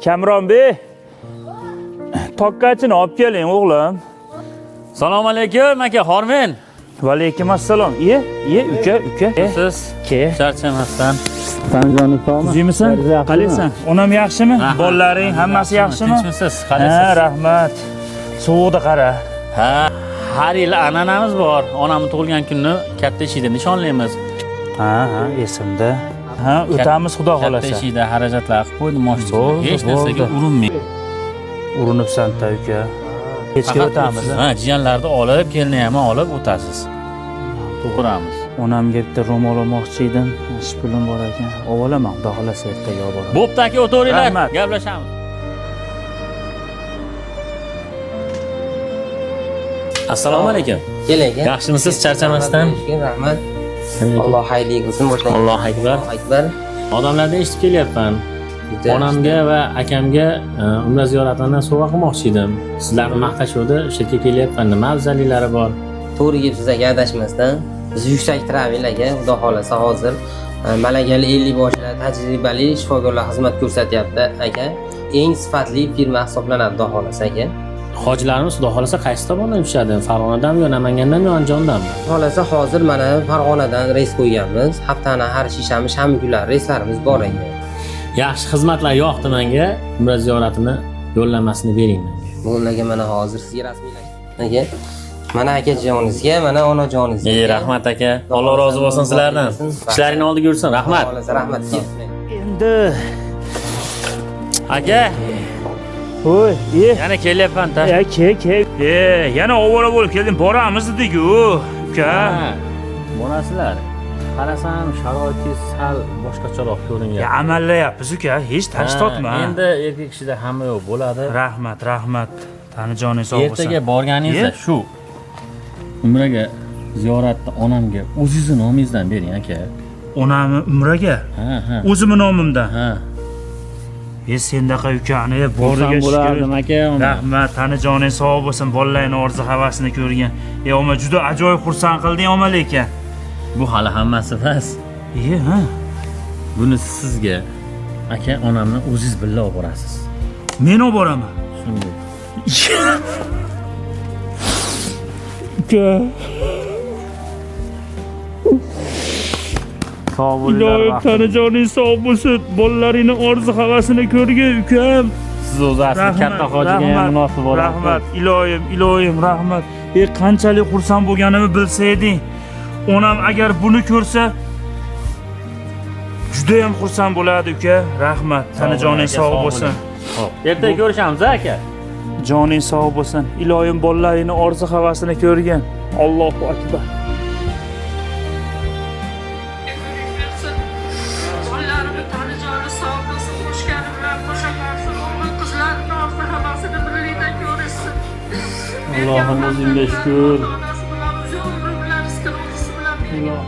Kamronbek. Tokkachini olib keling, o'g'lim. Salom alaykum aka, Hormen. Va alaykum assalom. Iye, iye, uka, uka. Siz Ke. charchamasdan. Tuzukmisan? Qalaysan? Onam yaxshimi? Rahmat. Bolalaring hammasi yaxshimi? Tinchmisiz? Ha, Qalaysiz? rahmat. Sovuqda qara. Ha, har yili an'anamiz bor. Onamni tug'ilgan kunini katta eshikda nishonlaymiz. Ha, ha, esimda. Ha, o'tamiz xudo Katta xolasa. eshikda xarajatlar qilib qo'ydim, moshni. Bo'ldi, Hech narsaga bo'ldi. urinmang. Urinibsan-da uka. Kechga Faqat o'tamiz. Ha, jiyanlarni olib, kelinni ham olib o'tasiz. To'g'ramiz. Onamga bitta ro'mol olmoqchi edim. Shu pulim bor ekan. Olib olaman, xudo xolasa ertaga olib boraman. Bo'pti aka, o'taveringlar. Rahmat. Gaplashamiz. Assalomu alaykum. Kel aka. Yaxshimisiz, charchamasdan? Rahmat. Alloh xayrli qilsin, boshlang. Allohu akbar. Allohu akbar. Odamlardan eshitib kelyapman. Juda Onamga va akamga umra ziyoratidan sovg'a qilmoqchi edim. Sizlarni maqtashuvdi, o'sha yerga kelyapman. Nima afzalliklari bor? To'g'ri kelibsiz aka, adashmasdan. Biz Yuksak Travel aka, xudo xolasa hozir malakali 50 boshilar, tajribali shifokorlar xizmat ko'rsatyapti aka. Eng sifatli firma hisoblanadi xudo xolasa aka. Hojilarimiz xudo xolasa qaysi tomondan tushadi? Farg'onadanmi yo Namangandanmi yo Andijondanmi? Xolasa hozir mana Farg'onadan reys qo'yganmiz. Haftani har shishanba, shanba kunlari reyslarimiz bor aka. Yaxshi xizmatlar yoqdi menga. Umra ziyoratini yo'llanmasini bering menga. Bo'ldi aka, mana hozir sizga rasmiylashtirdim aka. Mana akajoningizga, mana onajoningizga. Ey, rahmat aka. Alloh rozi bo'lsin sizlardan. Ishlaringni oldiga yursin. Rahmat. Xolasa rahmat. Endi Aka, Voy, iye. yana kelyapman ta. E, ke, ke. E, yana ovora bo'lib keldim. Boramiz dedik-ku, uka. Ha, Borasizlar. Qarasam, sharoitingiz sal boshqacharoq Ya, ko'rinyapti. amallayapmiz uka, hech tashvish Ha, tortma. Endi erkak kishida hamma yo'q bo'ladi. Rahmat, rahmat. Tani joning sog' bo'lsin. Ertaga borganingizda Ye? shu umraga ziyoratni onamga o'zingizni nomingizdan bering aka. Onamni umraga Ha, ha. o'zimni nomimdan. Ha. E, sendaqa ukani boriga Xursand shukur. bo'lardim aka. Rahmat, tani joning sog' bo'lsin, bolalaringni orzu havasini ko'rgan. E, oma juda ajoyib xursand qilding, oma lekin. Bu hali hammasi emas. E, ha. Buni sizga aka onamni o'zingiz birga olib borasiz. Men olib boraman. Shunday. Uka. Sog' bo'linglar. Iloyim tani joning sog' bo'lsin, bolalaringni orzu havasini ko'rgin, ukam. Siz o'zi asli katta hojiga ham munosib bo'lasiz. Rahmat, iloyim, iloyim, rahmat. E, qanchalik xursand bo'lganimni bilsayding. Onam agar buni ko'rsa juda ham xursand bo'ladi, uka. Rahmat. Tani joning sog' bo'lsin. Xo'p, ertaga ko'rishamiz aka. Joning sog' bo'lsin. Iloyim bolalaringni orzu havasini ko'rgin. Allohu akbar. Bolalarimni tani joni sog' bo'lsin, qo'shgani bilan qo'sha qolsin, o'g'il qizlarini orzu havasini birlikda ko'rishsin. Allohim o'zingga shukur. Onasi bilan, o'zi umri bilan, rizqini o'zisi bilan bergan.